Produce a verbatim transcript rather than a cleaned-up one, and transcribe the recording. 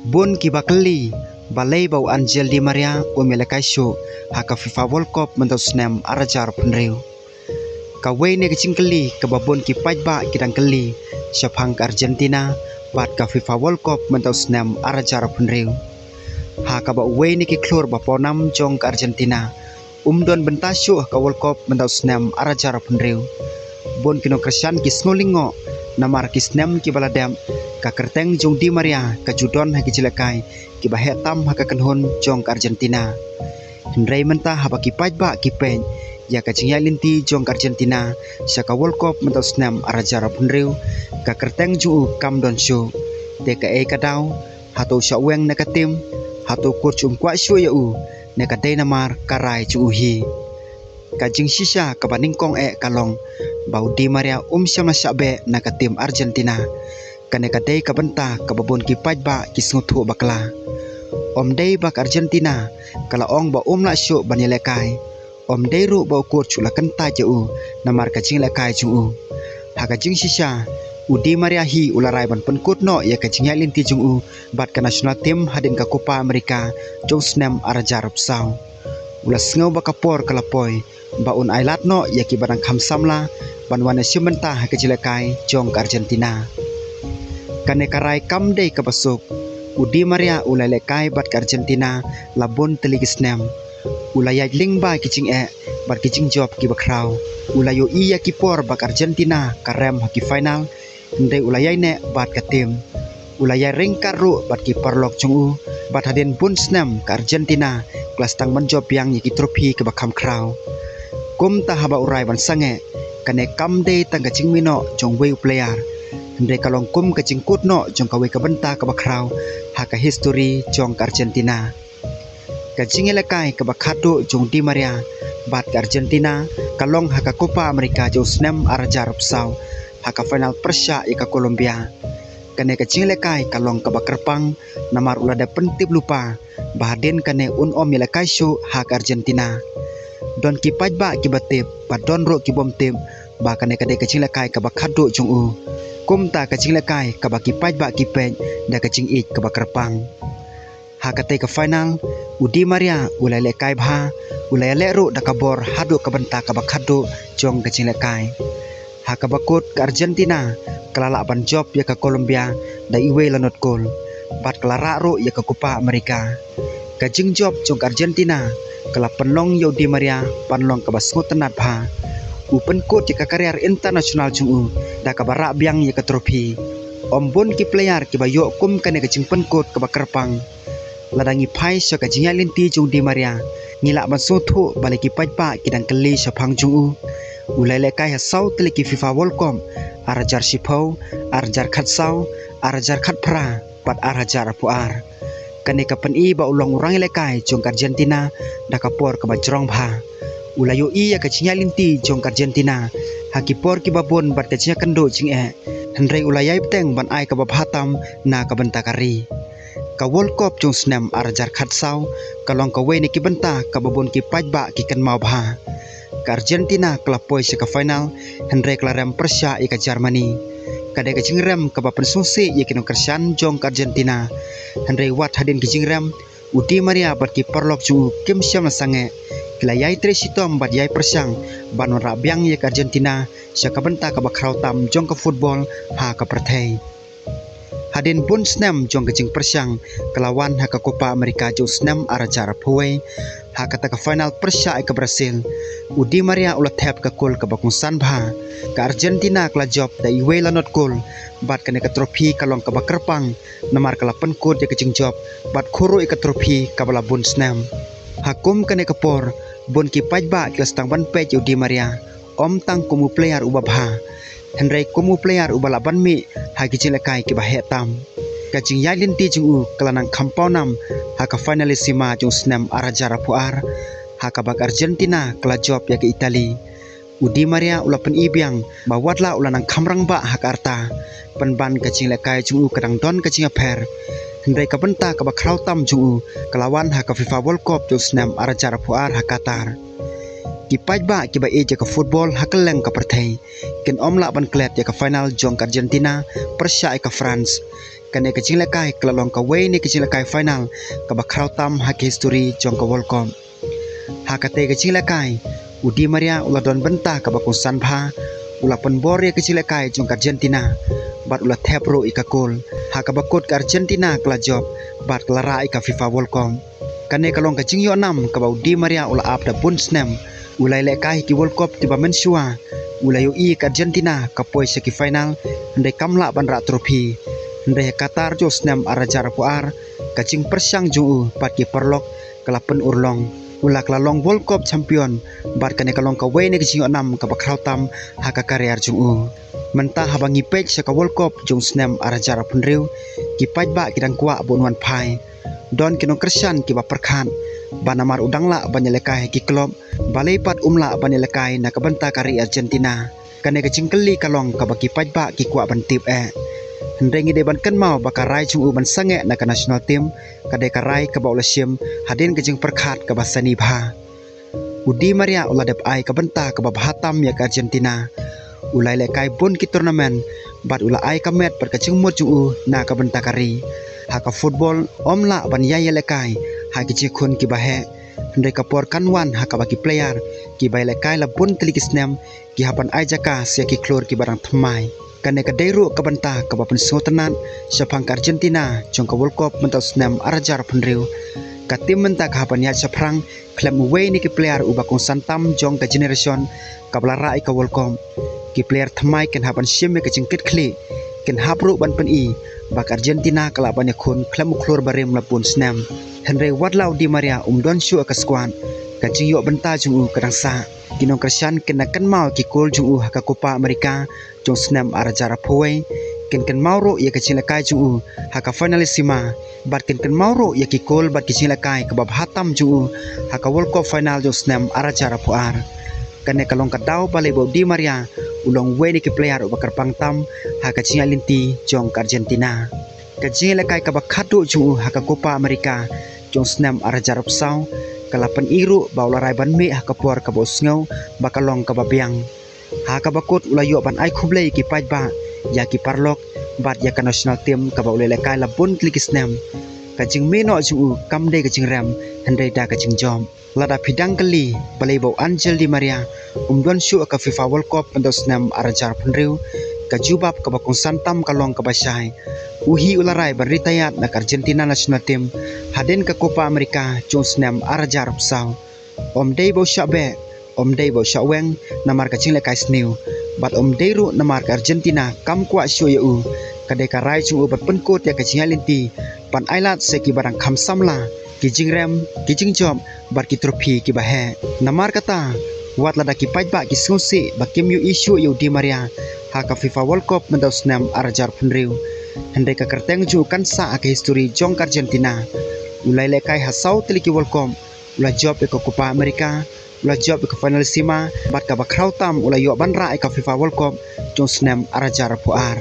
Bun kiba kylli balei ba u Angel Di Maria um ïalehkai shuh ha ka FIFA World Cup mynta u snem ar hajar arphew hynriew. Kawei na ki jingkylli kaba bun ki paidbah ki dang kylli shaphang ka Argentina bad ka FIFA World Cup mynta u snem ar hajar arphew hynriew. Ha kaba uwei na ki khlur ba pawnam jong ka Argentina um don bynta shuh ha ka World Cup mynta u snem ar hajar arphew hynriew. Bun ki nongkyrshan ki sngew lyngngoh namar ki snem kiba la dep ka kyrteng jong u Di Maria ka ju don ha ki jingïalehkai kiba heh tam ha ka kynhun jong ka Argentina. Hynrei mynta haba ki paidbah ki peit ïa ka jingïaid lynti jong ka Argentina sha ka World Cup mynta u snem ar hajar arphew hynriew, ka kyrteng jong u kam don shuh. Te kaei ka daw? Hato u shah weng na ka tim? Hato u coach um kwah shuh ïa u? Ne ka dei namar ka rai jong u hi? Ka jingshisha kaba nyngkong eh ka long ba u Di Maria um shym la shah beh na ka tim Argentina. Kane ka dei ka bynta kaba bun ki paidbah ki sngewthuh bakla. Ym dei ba ka Argentina ka la ong ba um lah shuh ban ïalehkai. Ym dei ruh ba u coach u la kyntait ïa u namar ka jingïalehkai jong u. Ha ka jingshisha, u Di Maria hi u la rai ban pynkut noh ïa ka jingïaid lynti jong u bad ka national team hadien ka Copa America jong u snem ar hajar arphew saw. U la sngew ba ka por ka la poi ba un ailad noh ïa kiba dang kham samla ban wan ïashim bynta ha ka jingïalehkai jong ka Argentina. Kane ka rai kam dei kaba suk. U Di Maria u la ïalehkai bad ka Argentina la bun tylli ki snem. U la ïaid lyngba ki jingeh bad ki jingjop kiba khraw. U la ïohi ïa ki por ba ka Argentina ka rem ha ki final, hynrei u la ïaineh bad ka tim. U la ïaryngkat ruh bad ki paralok jong u, bad hadien bun snem ka Argentina ka la sdang ban jop biang ïa ki trophy kiba kham khraw. Kumta haba u rai ban sangeh, kane kam dei tang ka jingmih noh jong uwei u player, hynrei ka long kum ka jingkut noh jong kawei ka bynta kaba khraw ha ka history jong ka Argentina. Ka jingïalehkai kaba khatduh jong u Di Maria bad ka Argentina ka long ha ka Copa America jong u snem ar hajar arphew saw ha ka final pyrshah ïa ka Colombia. Kane ka jingïalehkai ka long kaba kyrpang namar u la dep pyntip lypa ba hadien kane un ym ïalehkai shuh ha ka Argentina. Don ki paidbah kiba tip bad don ruh ki bym tip ba kane ka dei ka jingïalehkai kaba khatduh jong u. Kumta ka jingïalehkai kaba ki paidbah ki peit da ka jingïeit kaba kyrpang. Ha katei ka final, u Di Maria u la ïalehkai bha, u la ïaleh ruh da ka bor haduh ka bynta kaba khatduh jong ka jingïalehkai. Ha kaba kut ka Argentina ka la lah ban jop ïa ka Colombia da iwei la nod kol, bad ka la rah ruh ïa ka Copa America. Ka jingjop jong ka Argentina ka la pynlong ïa u Di Maria ban long kaba sngewtynnad bha. U pynkut ïa ka career international jong u da kaba rah biang ïa ka trophy. Ym bun ki player kiba ïoh kum kane ka jingpynkut kaba kyrpang. Lada ngi phai sha ka jingïaid lynti jong u Di Maria, ngi lah ban sngewthuh balei ki paidbah ki dang kylli shaphang jong u. U la ïalehkai ha saw tylli ki FIFA World Cup, ar hajar shiphew, ar hajar khatsaw, ar hajar khatphra bad ar hajar arphew ar. Kane ka pyni ba u long u rangïalehkai jong ka Argentina da ka por kaba jrong bha. U la ïohi ïa ka jingïaid lynti jong ka Argentina ha ki por kiba bun bad ka jingïakynduh jingeh, hynrei u la ïai bteng ban ai kaba bha tam na ka bynta ka ri. Ka World Cup jong u snem ar hajar khatsaw ka long kawei na ki bynta kaba bun ki paidbah ki kynmaw bha. Ka Argentina ka la poi sha ka final, hynrei ka la rem pyrshah ïa ka Germany. Ka dei ka jingrem kaba pynsngewsih ïa ki nongkyrshan jong ka Argentina. Hynrei wat hadien ki jingrem, u Di Maria bad ki paralok jong u kim shym la sangeh. Ki la ïai treh shitom bad ïai pyrshang ban wanrah biang ïa ka Argentina sha ka bynta kaba khraw tam jong ka football ha ka pyrthei. Hadien bun snem jong ka jingpyrshang, ka la wan ha ka Copa America jong u snem ar hajar arphew wei, ha kata ka final pyrshah ïa ka Brazil. U Di Maria u la thep ka kol kaba kongsan bha. Ka Argentina ka la jop da iwei la nod kol, bad kane ka trophy ka long kaba kyrpang namar ka la pynkut ïa ka jingjop bad khuruh ïa ka trophy kaba la bun snem. Ha kum kane ka por, bun ki paidbah ki la sdang ban peit ïa u Di Maria, ym tang kum u player uba bha, hynrei kum u player uba lah ban mih ha ki jingïalehkai kiba heh tam. Ka jingïaid lynti jong u ka la nang kham pawnam ha ka finalissima jong u snem ar hajar arphew ar, ha kaba ka Argentina ka la jop ïa ka Italy. U Di Maria u la pyni biang ba wat la u la nang kham rangbah ha ka rta, pynban ka jingïalehkai jong u ka dang don ka jingïapher, hynrei ka bynta kaba khraw tam jong u ka la wan ha ka FIFA World Cup jong u snem ar hajar arphew ar ha Qatar. Ki paidbah kiba ïeit ïa ka football ha kylleng ka pyrthei kin ym lah ban klet ïa ka final jong ka Argentina pyrshah ïa ka France. Kane ka jinglehkai ka la long kawei na ki jinglehkai final kaba khraw tam ha ka histori jong ka World Cup. Ha katei ka jinglehkai, u Di Maria u la don bynta kaba kongsan bha, u la pynbor ïa ka jinglehkai jong ka Argentina bad u la thep ruh ïa ka kol. Ha kaba kut ka Argentina ka la jop bad ka la rah ïa ka FIFA World Cup. Kane ka long ka jingïoh nam kaba u Di Maria u la ap da bun snem. U la ïalehkai ha ki World Cup kiba mynshuwa, u la ïohi ïa ka Argentina ka poi sha ki final, hynrei kam lah ban rah trophy. Hynrei ha Qatar jong u snem ar hajar arphew ar, ka jingpyrshang jong u bad ki paralok ka la pynurlong. U la ka la long World Cup champion bad kane ka long kawei na ka jingïoh nam kaba khraw tam ha ka career jong u. Mynta haba ngi peit sha ka World Cup jong u snem ar hajar arphew hynriew, ki paidbah ki dang kwah ba un wan phai. Don ki nongkyrshan kiba pyrkhat ba namar u dang lah ban ïalehkai ha ki klub, balei pat um lah ban ïalehkai na ka bynta ka ri Argentina. Kane ka jingkylli ka long kaba ki paidbah ki kwah ban tip eh. Hynrei ngi dei ban kynmaw ba ka rai jong u ban sangeh na ka national team ka dei ka rai kaba u la shim hadien ka jingpyrkhat kaba sani bha. U Di Maria u la dep ai ka bynta kaba bha tam ïa ka Argentina. U la ïalehkai bun ki tournament bad u la ai ka met bad ka jingmut jong u na ka bynta ka ri. Ha ka football, ym lah ban ïai ïalehkai ha ki jingkhun kiba heh. Hynrei ka por kan wan ha kaba ki player kiba ïalehkai la bun tylli ki snem ki hap ban ai jaka sha ki khlur kiba dang thymmai. Kane ka dei ruh ka bynta kaba pynsngewtynnat shaphang ka Argentina jong ka World Cup mynta u snem ar hajar arphew hynriew. Ka team mynta ka hap ban ïaid shaphrang khlem uwei na ki player uba kongsan tam jong ka generation kaba la rah ïa ka World Cup. Ki player thymmai kin hap ban shim ïa ka jingkitkhlieh, kin hap ruh ban pyni ba ka Argentina ka lah ban ïakhun khlem u khlur barim la bun snem. Hynrei wat la u Di Maria um don shuh ha ka squad, ka jingïoh bynta jong u ka dang sah. Ki nongkyrshan kin da kynmaw ki kol jong u ha ka Copa America jong u snem ar hajar arphew wei, kin kynmaw ruh ïa ka jinglehkai jong u ha ka Finalissima bad kin kynmaw ruh ïa ki kol bad ki jinglehkai kaba bha tam jong u ha ka World Cup final jong u snem ar hajar arphew ar. Kane ka long ka daw balei ba u Di Maria u long uwei na ki player uba kyrpang tam ha ka jingïaid lynti jong ka Argentina. Ka jingïalehkai kaba khatduh jong u ha ka Copa America jong u snem ar hajar arphew saw ka la pyni ruh ba u la rai ban mih ha ka por kaba u sngew ba ka long kaba biang. Ha kaba kut u la ïoh ban ai khublei ïa ki paidbah, ïa ki paralok bad ïa ka national team kaba u la ïalehkai la bun tylli ki snem. Ka jingmih noh jong u kam dei ka jingrem, hynrei da ka jingjop. Lada phi dang kylli balei ba u Angel Di Maria um don shuh ha ka FIFA World Cup mynta u snem ar hajar arphew hynriew, ka jubab kaba kongsan tam ka long kaba shai. U hi u la rai ban retire na ka Argentina national team hadien ka Copa America jong u snem ar hajar arphew saw. Ym dei ba u shah beh, ym dei ba u shah weng namar ka jinglehkai sniew, bad ym dei ruh namar ka Argentina kam kwah shuh ïa u. Ka dei ka rai jong u ban pynkut ïa ka jingïaid lynti ban ailad sha kiba dang kham samla, ki jingrem, ki jingjop bad ki trophy kiba heh. Namar kata, wat lada ki paidbah ki sngewsih ba kim ïohi shuh ïa u Di Maria ha ka FIFA World Cup mynta u snem ar hajar arphew hynriew, hynrei ka kyrteng jong u kan sah ha ka histori jong ka Argentina. U la ïalehkai ha saw tylli ki World Cup, u la jop ïa ka Copa America, u la jop ïa ka Finalissima, bad kaba khraw tam u la ïoh ban rah ïa ka FIFA World Cup jong u snem ar hajar arphew ar.